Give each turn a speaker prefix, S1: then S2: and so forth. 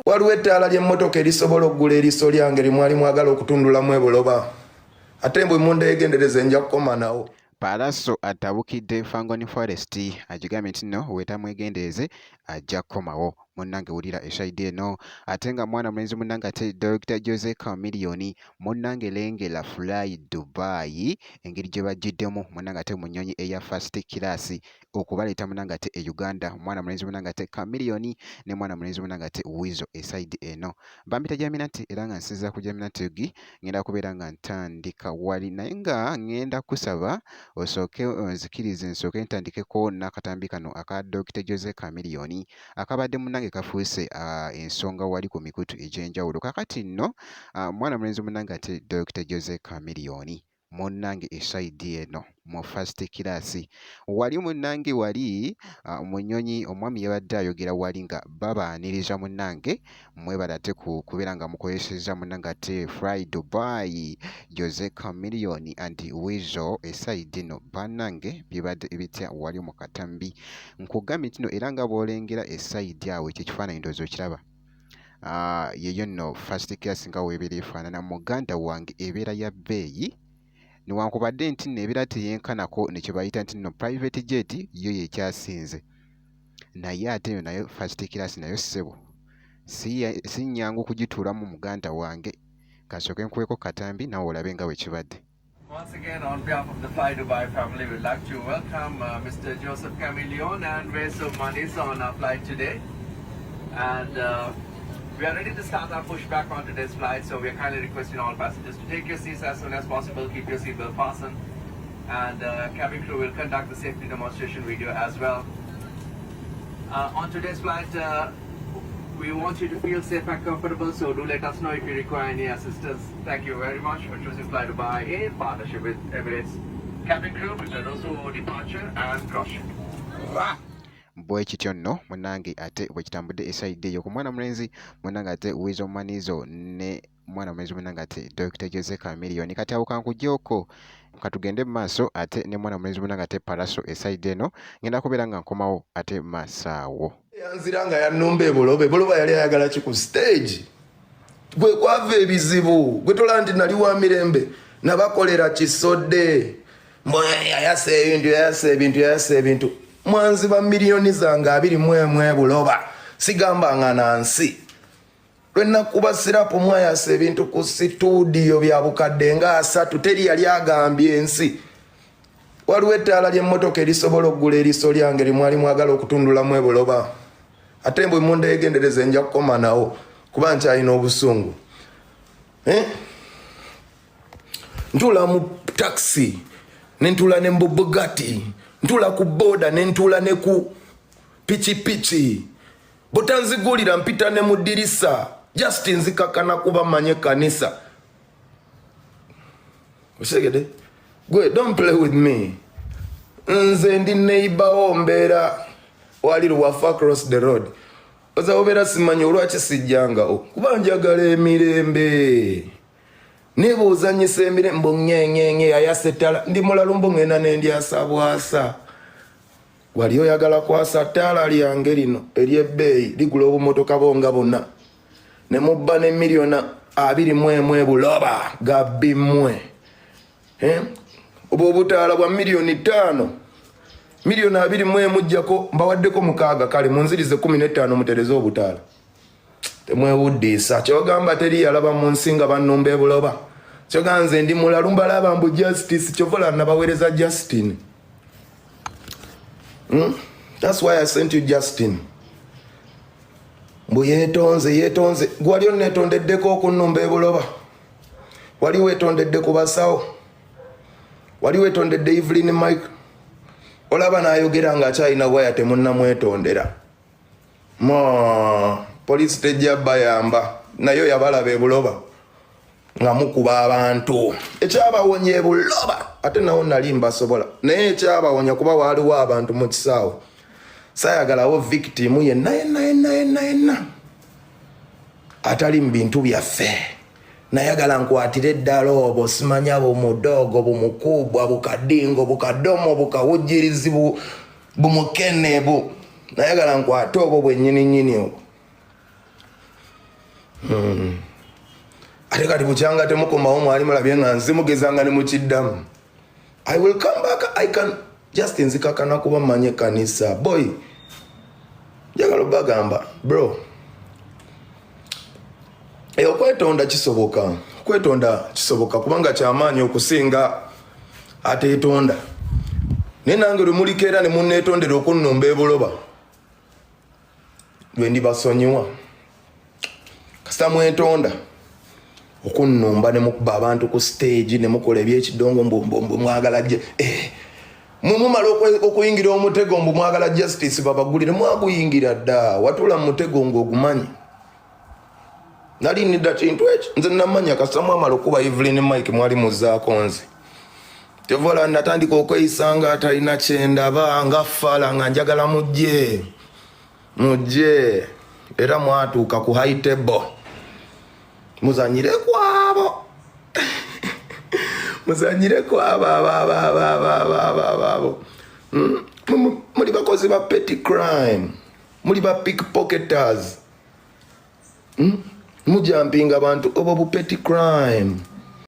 S1: Waliwo ettaala ly'emmotoka erisobola okugula eriiso lyange limwali mwagala okutundulamu ebuloba, ate mbwe mundeegendereze nja kukoma nawo.
S2: Pallaso atabukidde Fangone Forest agigambye nti nno wetamwegendereze ajja kukomawo. Munnange wulira esayidi eno ate nga mwana mulenzi munnange ate Dr Jose Chameleone munnange lengera Fly Dubai engeri gye bajjiddemu munnange ate mu nnyonyi eya first class okubaleeta munange ate e Uganda mwana mulenzi munange ate Chameleone ne mwana mulenzi munange ate Weasel esayidi eno bampita Jaminati era nga nsinziira ku Jaminati Ugi ngenda kubeera nga ntandika wali naye nga ngenda kusaba osooke onzikirize nsooke ntandikeko n'akatambi kano aka Dokita Jose Chameleone akabadde munange kafuuse ensonga wali ku mikutu egy'enjawulo kakati nno mwana mulenzi munange ate Dokita Jose Chameleone munnange esayidi eno mu first class wali munnange wali mu nnyonyi omwami yabadde ayogera wali nga babaaniriza munnange mwebale ate ku kubeera nga mukozesezza munnange ate Fly Dubai Jose Chameleone and Weasel esayidi eno bannange bibadde bitya wali mu katambi nkugambye nti no era nga bw'olengera esayidi awo ekyo ekifaananyi ndowooza okiraba. Ah, yeyo nno first class nga weebeera efaanana muganda wange ebeera ya bbeeyi newankubadde nti nno ebeera teyenkanako ne kye bayita nti nno private jet yo yekyasinze naye ate eyo nayo first class nayo ssebo si nnyangu kugituulamu muganda wange kansooke nkuweeko katambi nawe olabe nga bwe kibadde.
S3: Once again, on behalf of the Fly Dubai family, we'd like to welcome Mr. Joseph Chameleone and Weasel Manizo on our flight today. And we are ready to start our pushback on today's flight, so we are kindly requesting all passengers to take your seats as soon as possible, keep your seatbelt fastened, and cabin crew will conduct the safety demonstration video as well. On today's flight, we want you to feel safe and comfortable, so do let us know if you require any assistance. Thank you very much for choosing Fly Dubai in partnership with Emirates. Cabin crew, prepare also departure and cross-check.
S2: Bwe kityo nno munnange ate bwe kitambudde esayidi eyo ku mwana mulenzi munnange ate Weasel Manizo ne mwana mulenzi munnange ate Dokita Jose Chameleone. Kati awo kankugyeko katugende mu maaso ate ne mwana mulenzi munnange ate Pallaso esayidi eno ngenda kubeera nga nkomawo ate maaso awo.
S1: Yanzira nga yannumba ebuloba ebuloba yali ayagala ki ku stage gwe kwava ebizibu gwe tolaba nti nali wa mirembe nabakolera kisodde mwe yayasa ebintu yayasa ebintu yayasa ebintu mwanziba miliyoni zange 21 ebuloba sigamba nga nansi lwenakuba sirapu mwayasa ebintu ku situdiyo bya bukadde nga 30 teri yali agambye ensi. Waliwo ettaala ly'emmotoka erisobola okugula eriiso lyange limwali mwagala okutundulamu ebuloba ate mbwe mundeegendereze nja kukoma nawo kuba nkyalina obusungu eh? Ntuula mu taxi nentula ne mbubugati ntuula ku boda nentula ne ku pikipiki butanzigulira mpita ne mu ddirisa just nzikakana kuba manye kanisa okitegedde gwe don't play with me nze ndi neighbor mbeera wali luwafa across the road oza obeera simanyi olwaki sijjangawo kuba njagala emirembe nebuuzanyisa emirembe mbu yayasa ettala ndi mulalu mbu ngenda nendyasa bwasa wali oyagala kwasa ttaala lyange lino eryebbeeyi ligula obumotoka bwonga bonna ne mubba ne miliyoni 21 ebuloba gabbi mmwe eh? Obwo obutaala bwa miliyoni 5 miliyoni 21 jjako mbawaddeko 6 kale munzirize 15 mutereze obutaala temwewuddiisa kyogamba teri yalaba mu nsi nga bannumba ebuloba kyogamba nze ndi mulalu mbalaba mbu justice kyovola nabaweereza Justin That's why I sent you Justin. Mbu yeetonze yeetonze gwali onneetondeddeko okunnumba ebuloba wali weetondedde ku basawo wali weetondedde Evelyn Mike olaba n'ayogera ng'akyalina waya temunnamwetondera ma poliisi tejja bayamba nayo yabalaba ebuloba nga mukuba abantu ekyabawonya ebuloba ate nawo nali mbasobola naye ekyabawonya kuba waaliwo abantu mu kisaawe saayagalawo victim yenna yenna yenna yenna yenna atali mu bintu byaffe nayagala nkwatire eddala obwo simanya bumudogo bumukubwa bukadingo bukadomo bukawujirizi bumukene bu nayagala nkwate obwo bwennyini nnyini obwo. Ate kati bukyanga temukomawo, mwali mulabye nga nzimugezanga ne mukiddamu. I will come back. I can just nzikakana kuba manye kanisa boy. Njagala obagamba, bro, okwetonda kisoboka, okwetonda kisoboka kubanga kyamaanyi okusinga ateetonda. Naye nange lwe muliko era ne munneetondera okunnumba ebuloba, lwe ndibasonyiwa. Kasita mwetonda okunnumba ne mukuba abantu ku stage ne mukola ebyekidongo, mbu mwagala je mwe mumala okuyingira omutego, mbu mwagala justice babagulire. Mwaguyingira dda, watuula mu mutego ng'ogumanyi. Nali nidda kintu ekyo nze namanya. Kasita mwamala okuba Evelyn Mike, mwali muzaako nze. Tevola natandika okweyisa nga atalina kyendaba, nga fala, nga njagala mujje, mujje. Era mwatuuka ku high table, muzanyire kwabo, muzanyire kwabo abo. Muli bakozi ba petty crime, muli ba pickpocketers. Mujampinga abantu, obwo bu petty crime.